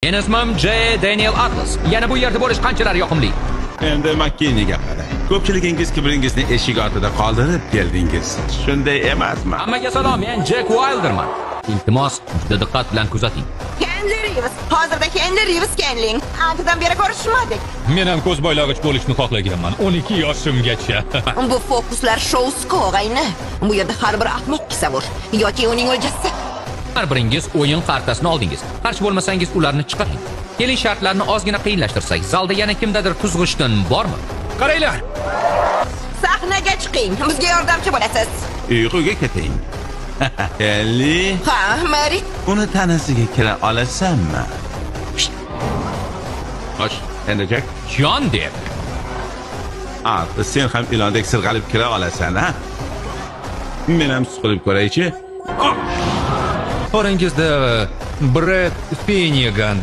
Meni ismim J. Daniel Atlas. Yana bu yerda bo'lish qanchalar yoqimli. Endi Makkinni gapiradi. Ko'pchiligingiz kibringizni eshik ortida qoldirib keldingiz. Shunday emasmi? Hammaga salom, men Jack Wilderman. Iltimos, juda diqqat bilan kuzating. Kenli Rivs. Hozirda Kenli Rivs Kenling. Anchadan beri ko'rishmadik. Men ham ko'z boylag'ich bo'lishni xohlaganman 12 yoshimgacha. Bu fokuslar shousi, og'ayni. Bu yerda har bir ahmoq kisavur yoki uning o'ljasi. Har biringiz o'yin kartasini oldingiz. Qarshi bo'lmasangiz, ularni chiqaring. Keling, shartlarni ozgina qiyinlashtirsak. Zalda yana kimdadir tuzg'ishtin bormi? Qaranglar. Sahnaga chiqing. Bizga yordamchi bo'lasiz. Uyquga keting. Kelli, Ha, Mary. uni tanasiga kira olasanmi? Xo'sh, endi Jack. Jon deb. Ah, sen ham ilondek sirg'alib kira olasan, ha? Men ham suqilib ko'raychi. Orangizda Brad Finnegan.